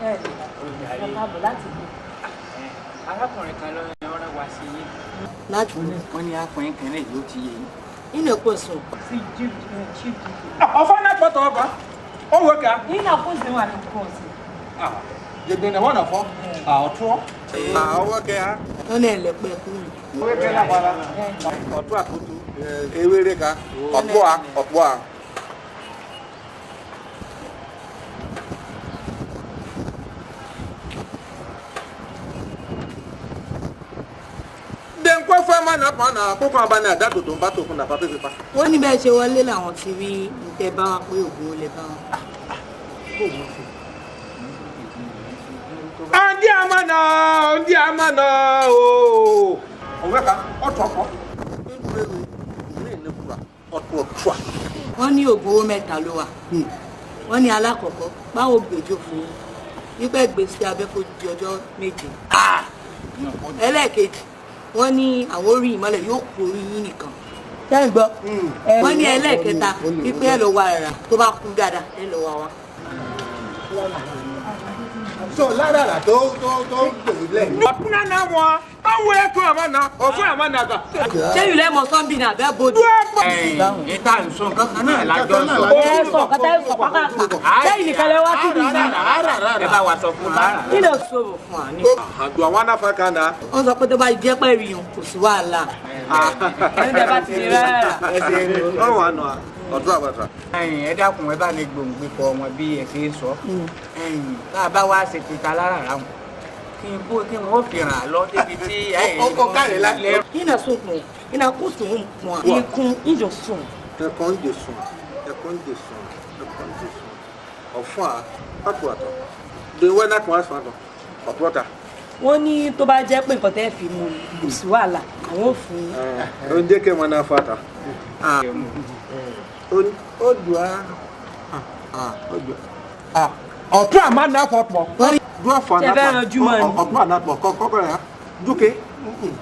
Speaker 5: Ẹ káàbọ̀ láti bí.
Speaker 2: Arákùnrin kan ló ń rán wa sí yín.
Speaker 5: Láti
Speaker 2: Wọ́n ní akùnrin kan náà yóò ti yé yín.
Speaker 5: Ina kò sùn.
Speaker 11: Ọ̀fọ̀ náà pọ̀tọ̀ ọba, ó wọ ká.
Speaker 5: Ina kò sùn wà ní kò sùn.
Speaker 11: Jẹ̀gbẹ́ náà wọ́n nà fọ́, ọ̀tún. Ọwọ́ kẹ́ ha.
Speaker 5: Wọ́n ní ẹ̀lẹ́pẹ̀ kú mi.
Speaker 11: Ewé kẹ́ náà wàrà. Ọ̀tún àtúntò. Ewé rẹ̀ ká. Ọ̀pọ̀ a, ọ̀pọ̀ a. Denkɔ fɛn ma na pa na kókó aba na da toto nba tó kun na pape pepa.
Speaker 5: Wọ́n ní bẹ́ẹ̀ ṣe wọlé làwọn ti rí ntẹ bá wa pé ògùn olè bá wọn.
Speaker 11: Andi amana, andi amana ooo. Òwe ka ọtọ kọ. Ndúró ní kura ọtọ ọtọ.
Speaker 5: Wọ́n ní ògùn owó mẹ́ta ló wà. Wọ́n ní alákọ̀ọ́kọ́ báwo gbèjò fún yín wípé gbèsè abẹ́ kó di ọjọ́ méje. Ẹlẹ́ẹ̀kejì wọ́n ní àwọn orí ìmọ́lẹ̀ yóò kú orí yín nìkan. Ṣé ń gbọ́? Wọ́n ní ẹlẹ́ẹ̀kẹta wípé ẹ lọ wá rà tó bá kú dáadáa ẹ lọ wá wá.
Speaker 8: So lára rà tó tó tó gbèrú lẹ̀.
Speaker 11: Ọ̀tún nana wọn, ọ̀wọ́ ẹ̀kọ́ àmàna, ọ̀fún àmàna gà.
Speaker 5: Ṣé ìlú ẹ̀ mọ̀ sọ́nbì ní abẹ́ bòdì?
Speaker 2: Ìta ń sọ nǹkan kan náà lájọ ń sọ.
Speaker 5: Ẹ sọ kọtà ẹ sọ pápákọ̀. Ṣé ìnìkan lẹ wá síbi yìí?
Speaker 2: Ẹ bá wa sọ fún wa.
Speaker 5: Kí ló sọ̀rọ̀ fún wa ní?
Speaker 11: Àdùn àwọn anáfa kan náà.
Speaker 5: Wọ́n sọ pé tó bá jẹ́ pẹ́ rí yun kò sí wàhálà. Ẹni tẹ́ bá ti rí rárá.
Speaker 11: Ọ̀rọ̀ àná ọ̀dọ́ àbàtà.
Speaker 2: Ẹ̀yin ẹ dákun ẹ bá ní gbòǹgbò pọ̀ wọn bí ẹ ṣe ń sọ. Ẹ̀yin tá a bá wá ṣe ti ta lára ra wọn. Kí n bó kí n ó fi ràn án lọ débi tí ẹ̀yin.
Speaker 8: Ó káre lá.
Speaker 5: Ina sùn kùn, ina kó sùn kùn à. Ikun ìjọ sùn.
Speaker 11: Ẹ̀kọ́ ń jè sùn, ẹ̀kọ́ ń jè sùn, ẹ̀kọ́ ń jè sùn. Ọ̀fun à, ọ̀tún àtọ̀. Dèwẹ́ náà kàn á sùn àtọ̀, ọ̀tún ọ̀tà.
Speaker 5: Wọ́n ní tó bá jẹ́ pé nǹkan tẹ́ fi mú ni kò sí wàhálà àwọn ò fún yín.
Speaker 11: Oúnjẹ kẹ́ wọn náà fata. Ó dùn á. Ọ̀tún àmà náà fọ̀ pọ̀. Dúró fún
Speaker 5: Ṣé fẹ́ ranjú mọ́ ni?
Speaker 11: Ọ̀tún àná pọ̀ kọ́kọ́ rẹ̀ dúkè.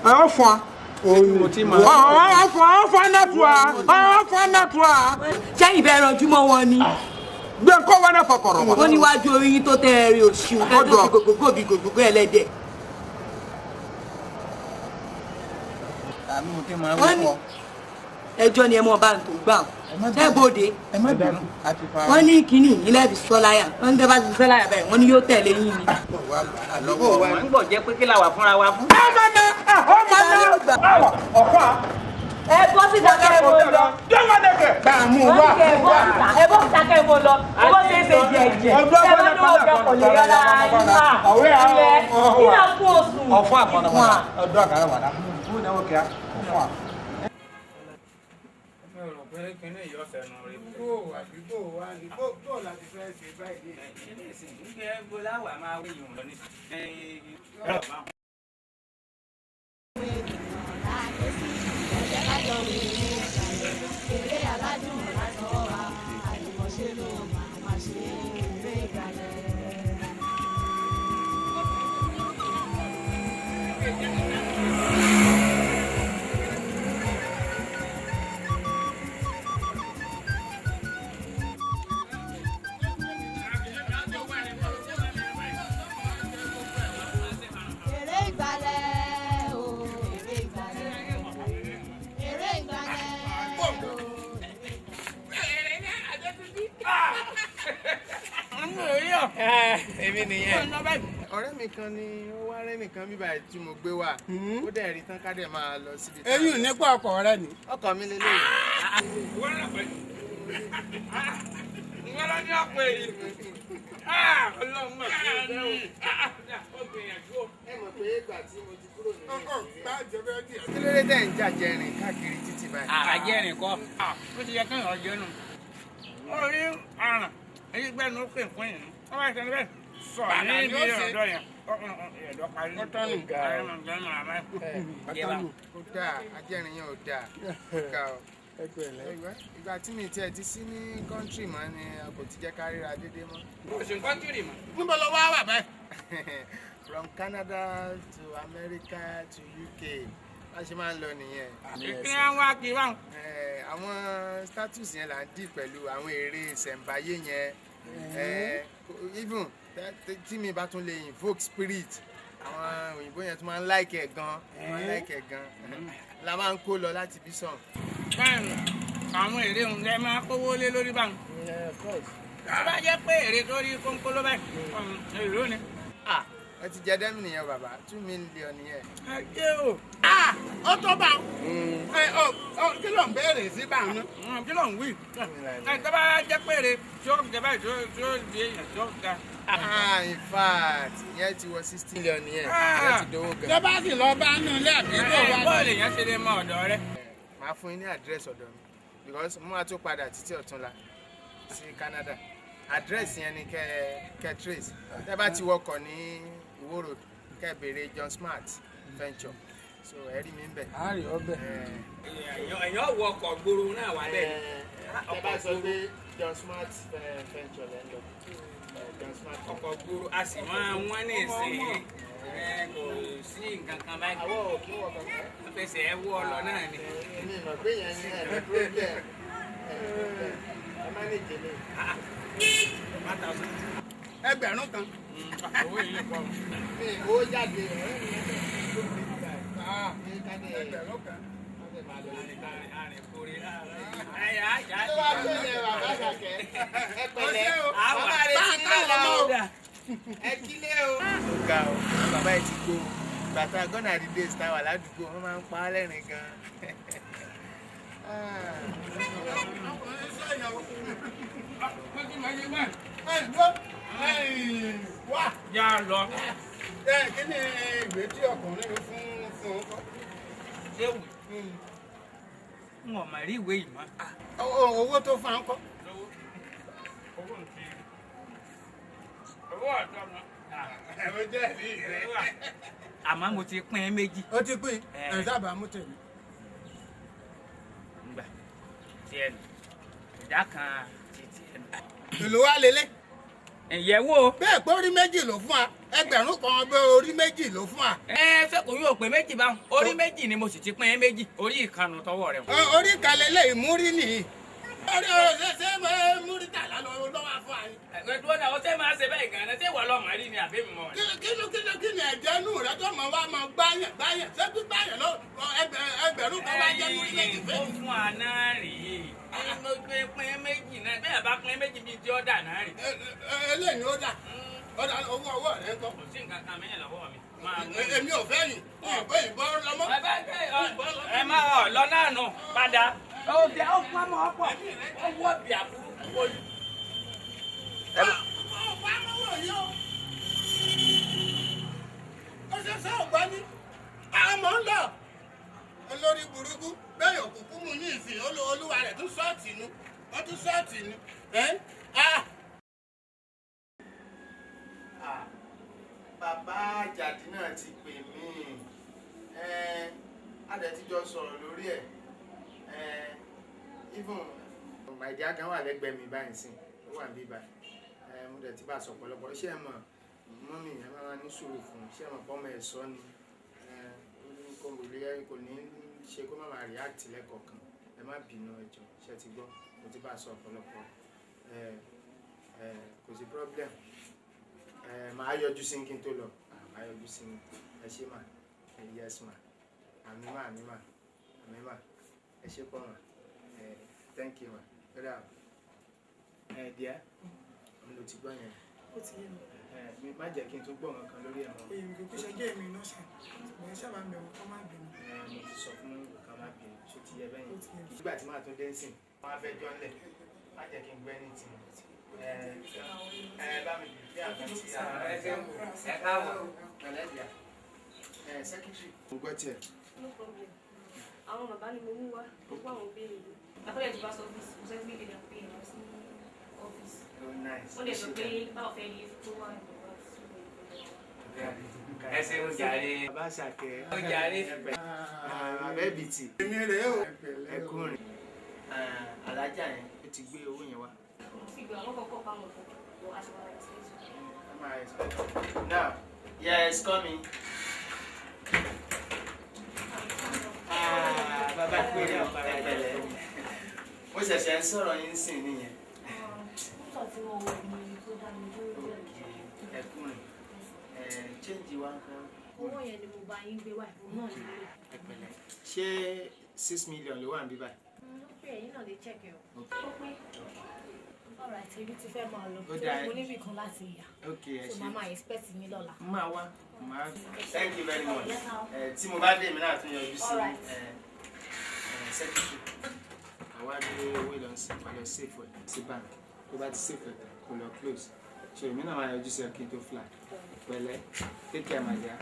Speaker 11: Ẹ̀ fún wa. Ọ̀fun ọ̀fun anátua ọ̀fun anátua.
Speaker 5: Ṣé ìbẹ̀ ranjú mọ́ wọn ni?
Speaker 11: Gbé nǹkan wọn náà fọkọ̀rọ̀ wọn.
Speaker 5: Wọ́n níwájú orí yín tó tẹ́ ẹ rí òṣìun ẹ tó fi gògógó bí gògógó ẹlẹ́dẹ̀.
Speaker 2: Àmì mo ti máa ń
Speaker 5: Wọ́n ní
Speaker 2: wọ́.
Speaker 5: ẹjọ́ ni ẹ mọ̀ bá ń tó gbà ṣé bòde
Speaker 2: Ẹ má bínú. A ti fa.
Speaker 5: wọ́n ní kínní ilé fi sọ láyà wọ́n ní tẹ́ bá ti sọ láyà báyìí wọ́n ní yóò tẹ̀lé yín ni.
Speaker 2: Lọ́wọ́ wọn ń bọ̀ jẹ́ pé kí la wà fúnra wa fún.
Speaker 11: Ọmọ ọ̀fun à.
Speaker 5: Ẹ bọ́ síta kẹ́ ẹ mọ̀ lọ.
Speaker 11: Bá a mú
Speaker 5: Wọ́n
Speaker 11: wá.
Speaker 5: ní kẹ́ ẹ bọ́ síta ẹ bọ́ síta kẹ́ ẹ mọ̀ lọ. Ẹ bọ́ ṣe é ṣe jẹ ẹ̀jẹ̀.
Speaker 11: Ọdún
Speaker 5: Ẹ bá ní wọ́n fẹ́ kò lè yọ lára yín wá.
Speaker 11: Ọ̀wé àwọn
Speaker 5: Ilẹ̀ ìlà kún oṣù.
Speaker 11: Ọ̀fun àkànnà ọdún àkàrà wàdà. Fún ìnáwó kíá ọ̀fun à.
Speaker 2: Mi ò rò pé kinní yìí ọ̀sẹ̀ nù rí.
Speaker 8: Bó àdúgbò wa ni bó bó láti fẹ́ ṣe báyìí.
Speaker 2: Kíní ìsìn ń gbé gbóláwà máa wé ìwọ̀n lọ ní.
Speaker 6: Eré aládùn látọwọ́ wa, àjùmọ̀ṣe ló máa máa ṣe eré ìgbàlẹ̀. Eré ìgbàlẹ̀ o, eré ìgbàlẹ̀. Eré ìgbàlẹ̀ o.
Speaker 1: Èmi nìyẹn.
Speaker 8: Ọ̀rẹ́ mi kan ni ó wá rẹ́ nìkan bíbá tí mo gbé wá. Ó dẹ̀ rí tán ká dẹ̀ máa lọ síbi.
Speaker 1: Eyín ò ní pọ̀ ọkọ̀ rẹ ni.
Speaker 8: Ọkọ̀ mi lélẹ̀.
Speaker 2: Wọ́n lọ ní ọ̀pọ̀ èyí. Ọlọ́run mọ̀ sí ẹgbẹ́ o. Ó gbìyànjú o.
Speaker 8: Ẹ mọ̀ pé ìgbà tí mo ti kúrò
Speaker 10: kúrò ní Nàìjíríà.
Speaker 2: Kí ló dé tẹ̀ ń jàjẹrìn káàkiri títì báyìí?
Speaker 12: Àjẹrìn kọ́, ó ti yẹ kéèyàn jẹnu. Ó rí àrùn èyí gbẹ́nu ó pè fún yìí. Ó bá ṣe bẹ́ẹ̀ sọ ní ibi ọ̀dọ́ yẹn. Ẹ̀dọ́ parí.
Speaker 2: Ó tọ́nù. Ó dáa, ajẹ́rìn yẹn ò dáa. Ga ọ. Ìgbà tí mi tiẹ̀ ti sí ní kọ́ńtírì mọ́ ni a kò ti jẹ́ ká ríra déédéé mọ́.
Speaker 12: Kò sí kọ́ńtírì mọ́.
Speaker 8: Níbo lọ wá wà báyìí?
Speaker 2: From Canada to America to UK, bá ṣe máa ń lọ nìyẹn.
Speaker 12: Ìpín àwọn akí wa.
Speaker 2: Àwọn status yẹn là ń dì pẹ̀lú àwọn eré ìṣẹ̀ǹbáyé yẹn. Even tí mi bá tún lè invoke spirit, àwọn òyìnbó yẹn tún máa ń like ẹ̀ gan, máa ń like ẹ̀ gan. La máa ń kó lọ láti bí sàn.
Speaker 12: Báyìí àwọn èrè ń lẹ máa kówó lé lórí báwọn. Tó bá jẹ́ pé èrè tó rí kónkó ló báyìí, èrò ni.
Speaker 2: Ẹ ti jẹ dẹ́mi nìyẹn bàbá, 2 million nìyẹn.
Speaker 12: Ẹ o.
Speaker 8: Ó tó bá kí ló ń béèrè sí bá ń.
Speaker 12: Kí ló ń wí? Tó bá jẹ́ pé èrè tí ó jẹ báyìí tí ó di èèyàn tí ó ga.
Speaker 2: In fact, ìyẹn ti wọ 60 million nìyẹn, ìyẹn ti dowó gan.
Speaker 8: Tó bá sì lọ bá nù ilé àbí kò wá.
Speaker 12: Bọ́ọ̀lù yẹn ṣe lè mọ ọ̀dọ̀ rẹ.
Speaker 2: Màá fún yín ní àdírẹ́sì ọ̀dọ̀ mi because mo máa tó padà títí ọ̀túnla sí Canada. Àdírẹ́sì yẹn ni kẹ́ trace. Tẹ́ bá ti wọkọ̀ ní Ìwó Road, kẹ́ béèrè John Smart Venture. So ẹ rí mi ń bẹ̀.
Speaker 10: A rí ọbẹ̀.
Speaker 12: Èèyàn wọ ọkọ̀ gbòòrò náà wà bẹ́ẹ̀.
Speaker 2: Tẹ́ bá sọ pé John Smart Venture lẹ́ ń lọ. John Smart.
Speaker 12: Ọkọ̀ gbòòrò a sì máa wọ́n ní ìsìn. Kò sí nǹkan kan báyìí.
Speaker 2: Àwọ̀ òkè wọ̀ kankan.
Speaker 12: Wọ́n fẹsẹ̀ ẹ wọ́ ọ lọ náà ni.
Speaker 2: Èmi mọ̀ pé yẹn ní ẹ̀ problem. Ẹ má lè jẹlé.
Speaker 8: Ẹgbẹ̀rún kan.
Speaker 12: Owó yìí pọ̀.
Speaker 2: Mi ò jáde ọ̀rẹ́ mi yẹn bẹ̀rẹ̀ tó fi gbà.
Speaker 8: Ẹgbẹ̀rún kan.
Speaker 2: Tó wá tó yẹ bàbá Ṣàkẹ́. Ẹ pẹ̀lẹ́. Bàbá rẹ̀ ti ń lọ o. Ẹ kílé o. Ó ga o, bàbá yìí ti gbó. Bàtà gone are the days tá a wà ládùúgbò, wọ́n máa ń pa á lẹ́rìn gan-an.
Speaker 8: Wá.
Speaker 12: Yá lọ.
Speaker 8: Kí ni ìwé tí ọkùnrin fún un kọ́?
Speaker 12: Ṣé wù? N ò mà rí ìwé yìí mọ́.
Speaker 8: Owó tó fa ń kọ́.
Speaker 12: Owó ń fi owó ọ̀dọ́ mi.
Speaker 8: Mo jẹ́rìí rẹ̀.
Speaker 12: Àmọ́ mo ti pín in méjì.
Speaker 8: Ó ti pín ẹ̀ sábà mú tèmi.
Speaker 12: Ngbà tiẹ̀ nù, ìdá kan ti tiẹ̀ nù.
Speaker 8: Èlò wa lélẹ̀.
Speaker 12: Ìyẹ̀wò.
Speaker 8: Bẹ́ẹ̀ pé orí méjì ló fún wa, 1,000 bẹ́ẹ̀ orí méjì ló fún wa.
Speaker 12: Ẹ ṣé kò yóò pé méjì báwọn, orí méjì ni mo sì ti pín in méjì, orí ìkànnù tọwọ́ rẹ̀.
Speaker 8: Orí ìkàlẹ̀ lè múrí nìyí. Orí ọ̀rọ̀ ṣe ṣe múrí tàlá lọ́wọ́ fún wa ni.
Speaker 12: Ẹ̀gbẹ́ náà ó ṣe máa ṣe bẹ́ẹ̀ gan-an, ṣé ìwọ lọ́mọ rí ni àbí mi mọ̀ ni?
Speaker 8: Kí ni ẹ̀jẹ̀ inú rẹ tó mọ̀ wá mọ̀ gbáyàn gbáyàn ṣé gbígbáyàn lọ 1,000 wá jẹ́ múrí méjì fẹ́.
Speaker 12: Ó fún wa náà rèé. Mo gbé pín méjì náà, bẹ́ẹ̀ bá pín méjì bíi tí ó dà náà rè.
Speaker 8: Eléyìí ó dà, ó dà owó ọwọ́ rẹ ń kọ́.
Speaker 12: Kò sí nǹkan kan mìíràn lọ́wọ́ mi.
Speaker 8: Èmi ò fẹ́ yìn, ò ìbọn lọ́mọ́.
Speaker 12: Ẹ má ọ lọ náà nù padà. Ó bẹ ó pamọ́ ọ̀pọ̀, ó wọ́ bí àbúrò kúkú.
Speaker 8: Ó ṣe ṣe ọ̀gbọ́n ni, àmọ́ ń lọ. Olórí burúkú bẹ́ẹ̀ òkùnkùn mú ní ìsìn olúwa rẹ̀ tún ṣọ́ọ̀tì nu, ó tún ṣọ́ọ̀tì nu.
Speaker 2: Bàbá Àjàdí náà ti pè mí, a dẹ̀ ti jọ sọ̀rọ̀ lórí ẹ̀. Even my dear kan wà lẹ́gbẹ̀ẹ́ mi báyìí sìn, ó wà níbí báyìí. Mo dẹ̀ ti bá a sọ ọ̀pọ̀lọpọ̀. Ṣé ẹ mọ̀ mọ́mì ẹ máa ní sùúrù fún un, ṣé ẹ mọ̀ pọ́nmọ ẹ̀ sọ ni kò ní ṣe kó má máa react lẹ́kọ̀ọ̀kan. Ẹ má bínú ẹ jọ̀ọ́, ṣé ti gbọ́? Mo ti bá a sọ ọ̀pọ̀lọpọ̀. Kò sí problem. Màá yọjú sí kí n tó lọ. Màá yọjú sí mi. Ẹ ṣé mà. Yes ma. Àmì mà, àmì mà, àmì mà. Ẹ ṣé pọ̀ mà. Thank you ma. Ẹ díẹ̀, mo lò ti gbọ́ yẹn.
Speaker 4: Ó ti yé mi.
Speaker 2: Mi má jẹ́ kí n tún gbọ́ nǹkan lórí ẹ̀ mọ́.
Speaker 4: Èmi kò kí ṣe jẹ́ èmi náà ṣe, ṣùgbọ́n sábà ń bẹ̀ wọ́n kọ́ má bínú.
Speaker 2: Mo ti sọ fún nǹkan má bínú, ṣó ti yẹ bẹ́yẹn. Nígbà tí màá tún dé nsìn, wọ́n á fẹ́ jọ́ ńlẹ̀. Má jẹ́ kí n gbẹ́ ní tì. Ẹ bá mi bí àgbà tí a.
Speaker 12: Ẹ káàbọ̀.
Speaker 2: Pẹ̀lẹ́ díà.
Speaker 10: Secretary. Mo gbọ́ tiẹ̀.
Speaker 13: No problem. Àwọn bàbá ni mo mú wá, gbogbo àwọn béèrè mi. Àtọ́lẹ̀ tó bá sọ ọ́fíìsì, mo sẹ́ni gbé pé lọ sí ọ́fíìsì.
Speaker 10: Oh, nice.
Speaker 13: Wọ́n lè sọ pé báwo fẹ́ yí tó wà ní ọ̀rọ̀.
Speaker 2: Ẹ ṣeun jàre.
Speaker 10: Bàbá Àṣàkẹ́.
Speaker 2: Ó jàre.
Speaker 10: Abẹ́bìtì. Èmi rèé o. Ẹ kúrin. Alájà yẹn ó ti gbé owó yẹn wá.
Speaker 13: Mo ti gbé àwọn kọ̀ọ̀kan fáwọn ọ̀fọ̀ wọ aṣọ wa rẹ̀ sí.
Speaker 10: Now, yes, coming. Bàbá péré ọ̀pára pẹ̀lẹ́. Mo ṣẹ̀ṣẹ̀ ń sọ̀rọ̀ yín sìn nìyẹn.
Speaker 13: Nígbà tí mo wọ̀ ní tó dá mi dúró díẹ̀.
Speaker 10: Ẹ kúrin. Change wa ń kọ́.
Speaker 13: Owó yẹn ni mo bá yín gbé wá, ìwọ náà ni.
Speaker 10: Ẹ pẹ̀lẹ́. Ṣé 6 million ló wà níbí báyìí?
Speaker 13: Ó pé ẹ̀yin náà lè check ẹ̀ o. Ó pé. Alright, èmi ti fẹ́ máa lọ.
Speaker 10: Ó dáa.
Speaker 13: Mo níbì kan láti yà.
Speaker 10: Ok, ẹ
Speaker 13: So
Speaker 10: ṣé.
Speaker 13: màmá expect yín lọ́la.
Speaker 10: Máa wá. Máa. Thank you very much. Tí mo bá dé, èmi náà tún yọjú sí
Speaker 13: Alright.
Speaker 10: Secretary. Àwa gbé owó lọ sí wà lọ save ẹ̀ sí bank. Tó bá ti save ẹ̀ tán, kó lọ close. So èmi náà máa yọjú sí ẹ kí n tó fly. Pẹ̀lẹ́, take care, my dear.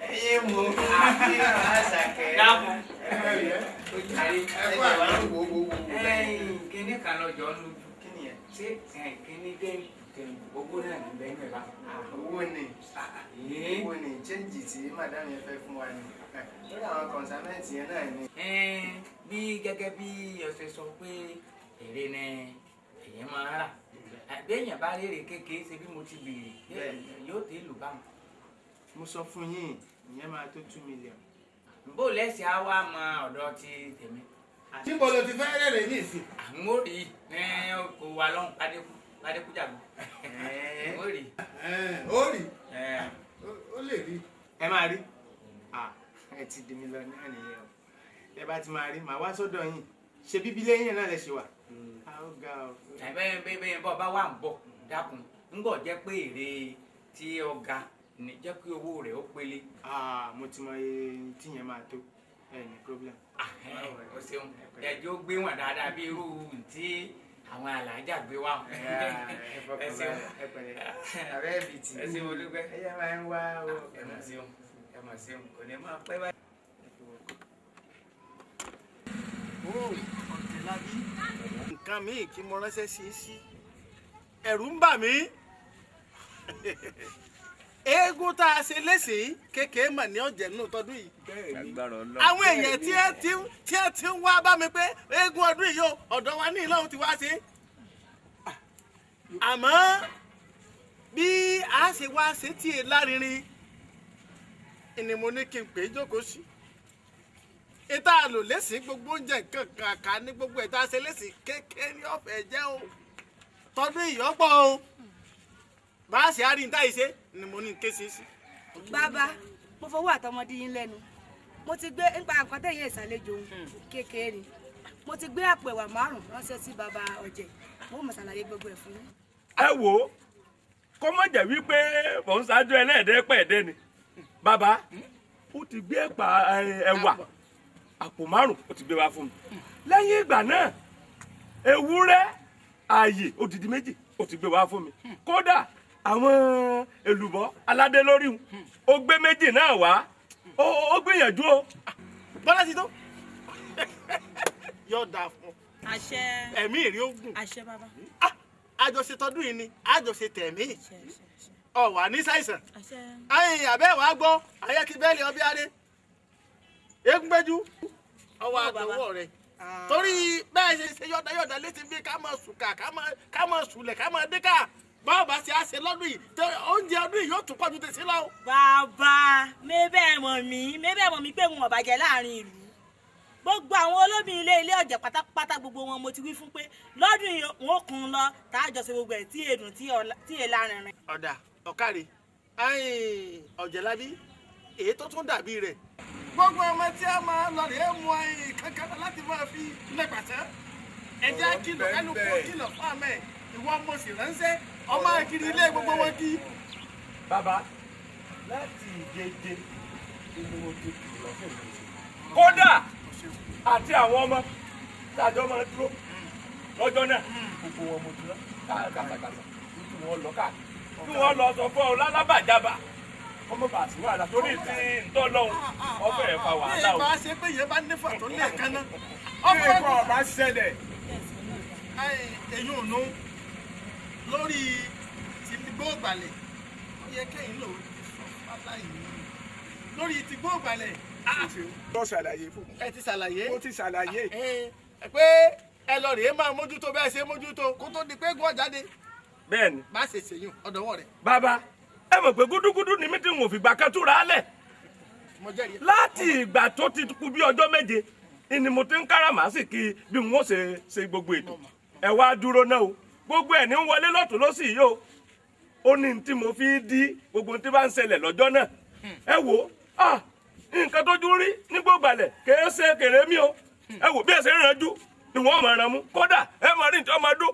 Speaker 10: Ẹyin mo àti Àṣàkẹ́.
Speaker 2: Dákun.
Speaker 10: Ó jàre. Ẹ wá ń wo wo wo.
Speaker 2: Ẹyin kíní kan lọ́jọ́ lójú.
Speaker 10: Kí ni ẹ?
Speaker 2: Ṣé kíní dẹ́nu owó náà ní bẹ́ẹ̀ ní bá?
Speaker 10: Owó ni. Owó ni change tí madam yẹn fẹ́ fún wa ni. Lórí àwọn consignment yẹn náà ni.
Speaker 2: Bí gẹ́gẹ́ bí ọ̀sẹ̀ sọ pé èrè ni èèyàn máa ń rà. Béèyàn bá rèrè kékeré ṣe bí mo ti béèrè yóò dé lù bá wọn.
Speaker 10: Mo sọ fún yín, ìyẹn máa tó 2 million.
Speaker 2: Bó lẹ́sẹ̀ á wá mọ ọ̀dọ̀ ti tèmi.
Speaker 8: Níbo ló ti fẹ́ rèrè ní ìsìn?
Speaker 2: Àwọn ò rí kò wà lọ́hùn Adékú Adékújàgbọ́. Ó rí.
Speaker 8: Ó rí. Ó lè rí.
Speaker 10: Ẹ máa rí. Ẹ ti di mílíọ̀nù nìyẹn o. Ẹ bá ti máa rí, màá wá sọ́dọ̀ yín. Ṣé bíbí lẹ́yìn náà lẹ ṣe wà? Ó ga o.
Speaker 2: Bẹ́ẹ̀ bẹ́ẹ̀ bọ́ bá wà ń bọ̀ dákun ń bọ̀ jẹ́ pé èrè tí ó ga ní jẹ́ kí owó rẹ̀ ó pele.
Speaker 10: Mo ti mọ iye tí yẹn máa tó, ẹ ní problem.
Speaker 2: O ṣeun, ẹjọ́ gbé wọn dáadáa bí irú tí àwọn alájà gbé wá. Ẹ ṣeun.
Speaker 10: Ẹ pẹ̀lẹ́. Abẹ́ bìtì.
Speaker 2: Ẹ ṣeun olúgbẹ́.
Speaker 10: Ẹ yẹ máa ń wá o.
Speaker 2: Ẹ mọ̀ ṣeun, ẹ mọ̀ ṣeun, kò ní máa pẹ́ báyìí.
Speaker 8: Ọ̀tẹ̀lábí, nǹkan míì kí mo ránṣẹ́ sí sí, ẹ̀rù ń bà mí. Eégún tá a ṣe léṣe kékeré mà ní ọ̀jẹ̀ nínú tọdún yìí. Àwọn èèyàn tí ẹ ti ń wá bá mi pé eégún ọdún yìí o, ọ̀dọ̀ wa ní ìlọ́run ti wá ṣe. Àmọ́ bí a ṣe wá ṣe tí e lárinrin ni mo ní kí n pè é jókòó sí. Ìta àlò lẹ́sìn gbogbo oúnjẹ nǹkan kàkà ní gbogbo ẹ̀ tá a ṣe lẹ́sìn kékeré ní ọ̀fẹ́ jẹ́ o. Tọdún ìyọ́pọ̀ o, bá a ṣe á rí ní táyì ṣe ni mo ní n ké sí sí.
Speaker 5: Bàbá, mo fọwọ́ àtọmọdé yín lẹ́nu. Mo ti gbé nípa nǹkan tẹ̀yìn ìsàlejò òun kékeré ni. Mo ti gbé àpò ẹ̀wà 5 ránṣẹ́ sí bàbá ọ̀jẹ̀. Mo mọ̀ ṣàlàyé gbogbo ẹ̀ fún yín.
Speaker 9: Ẹ wò ó, kó má jẹ́ wípé mò ń ṣáájú ẹlẹ́ẹ̀dẹ́pẹ̀ẹ́dẹ́ ni bàbá. Ó ti gbé ẹ̀pà ẹ̀wà àpò 5, ó ti gbé wá fún mi. Lẹ́yìn ìgbà náà, ewúrẹ́ ààyè odidi 2, ó ti gbé wá fún mi. Kódà àwọn èlùbọ́ aládé lórí hun, ó gbé 2 náà wá. Ó gbìyànjú o.
Speaker 8: Bọ́lá ti tó yóò dáa fún ọ.
Speaker 5: Àṣẹ.
Speaker 8: Ẹ̀mí ìrí ogun.
Speaker 5: Àṣẹ, bàbá.
Speaker 8: Àjọṣe tọdún yìí ni àjọṣe tẹ̀mí ọ wà ní ṣàìsàn.
Speaker 5: Àṣẹ.
Speaker 8: Ayìn àbẹ́ wàá gbọ́ ayé ti bẹ́ẹ̀lì ọbẹ̀ adé eégún gbẹ́jú ọwọ́ àdánwò rẹ̀ torí bẹ́ẹ̀ ṣe ṣe yọ̀dá yọ̀dá létí bí ká máa sùkà, ká máa sùlẹ̀, ká máa dínkà. Báwo bá ṣe á ṣe lọ́dún yìí tó oúnjẹ ọdún yìí yóò tún pọ̀ ju tèsí lọ.
Speaker 14: Bàbá, mébẹ̀ mọ̀ mí pé wọn ò bàjẹ́ láàrin ìlú. Gbogbo àwọn olómi ilé ilé ọ̀jẹ̀ pátápátá, gbogbo wọn mo ti wí fún pé lọ́dún yìí wọn ò kún un lọ tá a jọ ṣe gbogbo ẹ̀ tí èdùn tí èlà rìnrìn.
Speaker 8: Ọ̀dà ọ̀kàrẹ̀ ọ̀jẹ̀lábí, èyí tó tún dàbí rẹ̀. Gbogbo ọmọ tí a máa lọ rèé mu ẹyìn kankan láti máa fi lẹ́pàṣẹ́. Ẹ jẹ́ kìlọ̀, kálukú kìlọ̀ fún àmẹ́ ìwọ mo sì ránṣẹ́ ọmọ akiri ilé gbogbo wọn kí.
Speaker 9: Bàbá, láti ìjeje ni mo ti kìlọ̀ fún mi. Kódà àti àwọn ọmọ tàjọ máa dúró lọ́jọ́ náà, gbogbo wọn mo ti rán kàkàkàkà kí wọ́n lọ káàkiri, kí wọ́n lọ sọ fún ọ lálábàjábà. Ọmọ bàá sí wàhálà torí tí ń tọ́ lọ́hùn ọfẹ́ ẹ̀ fa wàhálà o.
Speaker 8: Bí ìbá ṣe pé yẹn bá nífà tó lẹ́ẹ̀kan náà.
Speaker 3: Bí nǹkan ọba ṣẹlẹ̀.
Speaker 8: Èyí ò nú lórí ti gbóògbàlẹ̀ ó yẹ kẹ́yìn lò ó ti sọ fáláyé lórí ti gbóògbàlẹ̀.
Speaker 3: Lọ ṣàlàyé fún mi.
Speaker 8: Ẹ ti ṣàlàyé.
Speaker 3: Ó ti ṣàlàyé.
Speaker 8: Pé ẹ lọ rèé máa mójútó bẹ́ẹ̀ ṣe mójútó kó tó di pé gún ọ̀jáde.
Speaker 9: Bẹ́ẹ̀ni.
Speaker 8: Má ṣe ṣèyún ọ̀dọ̀wọ́ rẹ̀.
Speaker 9: Bàbá ẹ mọ̀ pé gúdúgúdú ni mí tí n ò fìgbà kan túra lẹ̀. Láti ìgbà tó ti kù bí ọjọ́ méje ni mo ti ń káràmásìkí bí n ó ṣe ṣe gbogbo ètò. Ẹ wá dúró náà o, gbogbo ẹ̀ ní ń wọlé lọ́tún lọ́sì yìí o. Ó ní tí mo fi dí gbogbo tí bá ń ṣẹlẹ̀ lọ́jọ́ náà. Ẹ wò ó, nǹkan tójú rí ní gbogbalẹ̀ kèé ṣe kèrè mí o. Ẹ wò bí ẹ ṣe ń ranjú ni wọ́n máa ran mú, kódà ẹ máa rí nǹkan máa dún.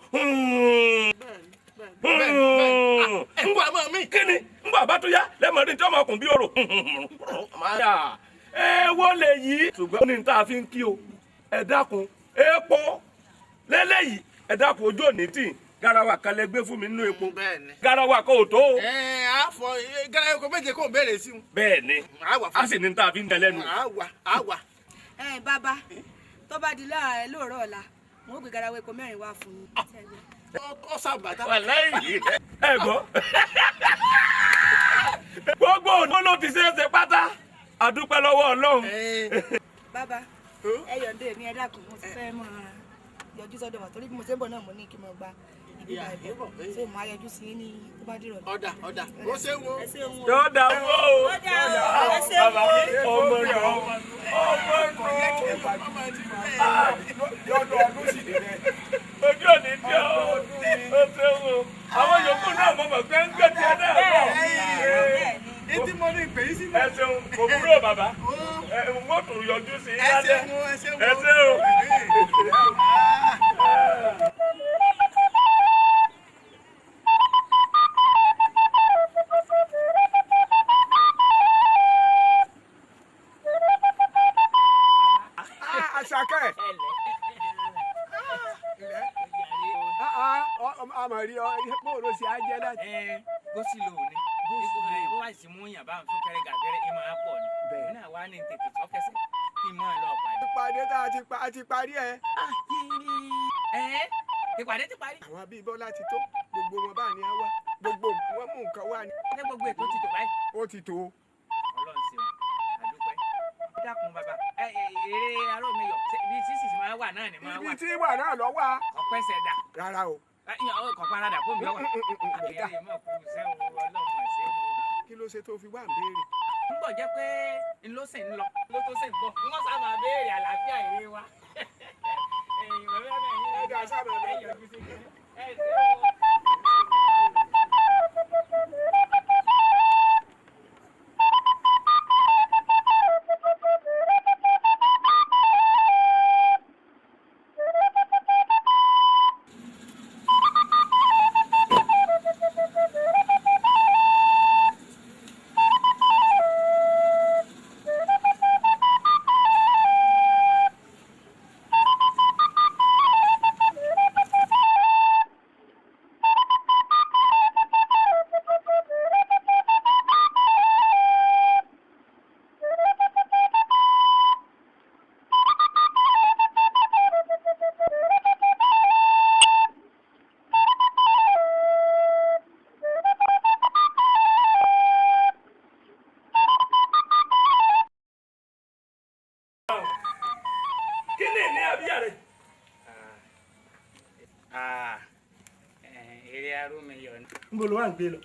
Speaker 8: Ngbà máa mí.
Speaker 9: Kíni ngbà bá tó yá lẹ́mọ̀ rí nǹkan máa kùn bí orò. Ẹ wọlé yìí. Ṣùgbọ́n ní tá a fi ń kí o, ẹ dákun epo lélẹ́yìí, ẹ dákun ojú òní tì garawa kan lè gbé fún mi nínú epo. Garawa kan ò tó o.
Speaker 8: Ẹ á fọ garawa kan méje kò béèrè sí un.
Speaker 9: Bẹ́ẹ̀ni, a sì ní tá a fi ń tẹ lẹ́nu.
Speaker 8: Àwa àwa.
Speaker 5: Ẹ bàbá tó bá di lóòrọ̀ ọ̀la mo gbé garawa epo mẹ́rin wá fún yín.
Speaker 8: Ó sàbàtà.
Speaker 9: Wàláhì ẹ gbọ́. Gbogbo òní ló ti ṣe é ṣe pátá. A dúpẹ́ lọ́wọ́ Ọlọ́run.
Speaker 5: Bàbá ẹ yọ̀ǹde mi, ẹ dákun mo ti fẹ́ mọ́ yọjú sọ́dọ̀ wa torí bí mo ṣe ń bọ̀ náà mo ní kí n mọ̀ gba ibi báyìí bọ̀ so mo á yọjú sí ní tó bá dìrọ̀.
Speaker 8: Ọ̀dà ọ̀dà ó ṣe wo.
Speaker 9: Yọ̀ọ̀dà wo o. Bàbá ọmọ rẹ̀ ọmọ
Speaker 3: rẹ̀ lọ́dọ̀ ọdún sì dé bẹ́ẹ̀.
Speaker 9: Ojú òní tí ó ó ṣe wo. Àwọn yòókù náà mo mọ̀ pé ń gbé tiẹ̀ náà bọ̀.
Speaker 8: Etí mo ní ìpè yìí sí.
Speaker 9: Ẹ ṣeun, kò kúrò bàbá. Ẹ wọ́n tún yọjú sí i lálẹ́. Ẹ ṣe o.
Speaker 3: Àṣàkẹ́. Àmọ̀ rí ọ, bó ló ṣe á jẹ́ láti.
Speaker 2: Gósì lò ní. Bó wá sí mú yàn bá ń fún kẹrẹ gàgẹrẹ ẹ máa pọ̀ ni. Èmi náà wá ní tètè sọ́kẹsẹ̀ kí n máa lọ pàdé.
Speaker 3: Ìpàdé tá a ti parí ẹ.
Speaker 2: Ìpàdé ti parí.
Speaker 3: Àwọn bíi Bọ́lá ti tó, gbogbo wọn bá ní á wá, gbogbo wọn mú nǹkan wá ní.
Speaker 2: Ṣé gbogbo ètò ti tò báyìí?
Speaker 3: Ó ti tó.
Speaker 2: Ọlọ́run ṣeun, àdúpẹ́. Dákun bàbá, eré arómiyọ̀ ibi tí sì máa wà náà ni máa wà.
Speaker 3: Ibi tí wà náà lọ wà.
Speaker 2: Ọ̀pẹ́sẹ̀ dà.
Speaker 3: Rárá o.
Speaker 2: Kọ̀ parada kó mi wà. Àbẹ̀rẹ̀ mọ̀ kú sẹ́wọ̀n Ọlọ́run mà ṣe wò.
Speaker 3: Kí ló ṣe tó fi wá ń béèrè?
Speaker 2: Ń bọ̀ jẹ́ pé ń ló sì ń lọ, ló tó sì ń bọ̀. Wọ́n sábà béèrè àlàáfíà ìwé wa.
Speaker 3: Ẹ̀dá sábà béèrè.
Speaker 2: Eré arómiyọ̀ ni.
Speaker 9: Níbo ló wà ń gbé lọ?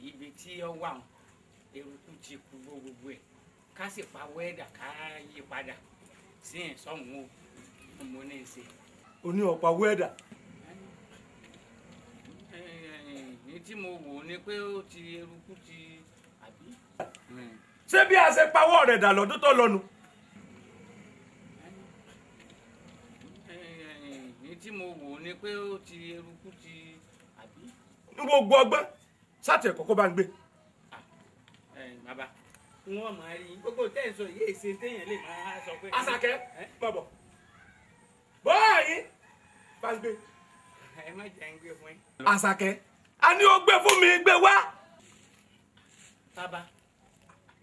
Speaker 2: Ibi tí ó wà eruku ti kú gbogbo ẹ̀ ká sì pa wẹ́dà ká yí padà sí ìsọ̀hún o mo ní í ṣe.
Speaker 9: O ní ọ̀pá wẹ́dà.
Speaker 2: Ní tí mo wò ni pé ó ti eruku ti àbí.
Speaker 9: Ṣé bí a ṣe pawọ́ rẹ̀ dà lọ́dún tó lọ́nu?
Speaker 2: Ní tí mo wò ni pé ó ti eruku ti àbí.
Speaker 9: Ní gbogbo ọgbọ́n sátì ẹ̀kọ́ kó bá ń gbé.
Speaker 2: Bàbá wọn máa rí gbogbo tẹ́ǹsọ̀ yìí ṣe téèyàn lè máa sọ pé.
Speaker 9: Àṣàkẹ́ bọ̀bọ̀ bọ́ọ̀yì bá ń gbé.
Speaker 2: Ẹ má jẹ́ ń gbé fún yín.
Speaker 9: Àṣàkẹ́ a ní o gbé fún mi gbé wá.
Speaker 2: Bàbá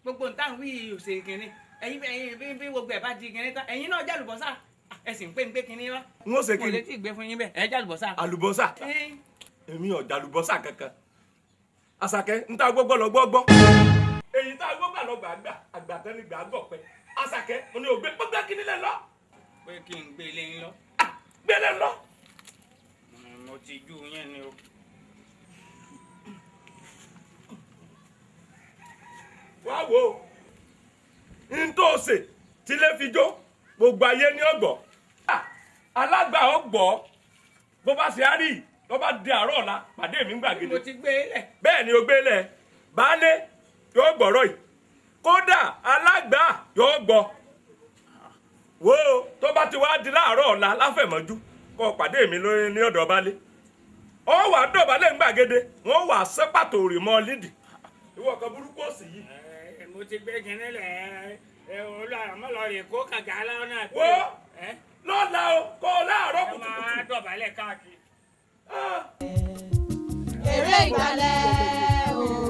Speaker 2: gbogbo nǹkan wí òsè kìnní ẹ̀yin ẹ̀yin bí gbogbo ẹ̀ bá di kìnní tán ẹ̀yin náà jálùbọ́sà ẹ sì ń pè ń gbé kìnní wá.
Speaker 15: N ó ṣe
Speaker 2: Mo
Speaker 15: kí
Speaker 2: lè
Speaker 15: ni?
Speaker 2: tí ì gbé fún yín bẹ́ẹ̀ ẹ jálùbọ́sà.
Speaker 15: Àlùbọ́sà.
Speaker 2: Ẹ́n.
Speaker 15: Èmi ò jàlùbọ́sà kankan. Àṣàkẹ́ ń ta gbọ́gbọ́ lọ gbọ́gbọ́. Èyí tá a gbọ́gbà lọ gbàgbà àgbà tán ni gbàgbọ́ pẹ́. Àṣàkẹ́ mo ní ògbé gbọ́gbẹ́ kí nílẹ̀ lọ.
Speaker 2: Pé kí n gbé ilé yín lọ.
Speaker 15: Gbélé lọ.
Speaker 2: Mo ti jú yín ni o.
Speaker 15: Wá wo n tó ṣe tí lè fi jó gbogbo ayé ní ọgbọ. Alágbà ọgbọ bó bá ṣe á rí ló bá di àárọ̀ ọ̀la pàdé mi ń gbàgede.
Speaker 2: Mo ti gbé e lẹ̀.
Speaker 15: Bẹ́ẹ̀ ni o gbé lẹ̀ baálé yóò gbọ́rọ̀ yìí kódà alágbà yóò gbọ́ wo tó bá ti wá di láàárọ̀ ọ̀la láfẹ̀mọ́jú kó pàdé mi lórí ní ọ̀dọ̀ baálé ọ wà dọ̀bálẹ̀ ń gbàgede wọ́n wà sẹ́pàtò rì mọ́ lídì ìwọ kan burúkú òsì yìí.
Speaker 12: Mo ti gbé kinní lẹ̀ ẹ olú kó kàkà lọ́nà.
Speaker 15: Wo lọ́la o kó o láàárọ̀ kùtùkùtù.
Speaker 12: Ẹ máa dọ̀bálẹ̀ káàkiri.
Speaker 6: Eré ìgbàlẹ̀.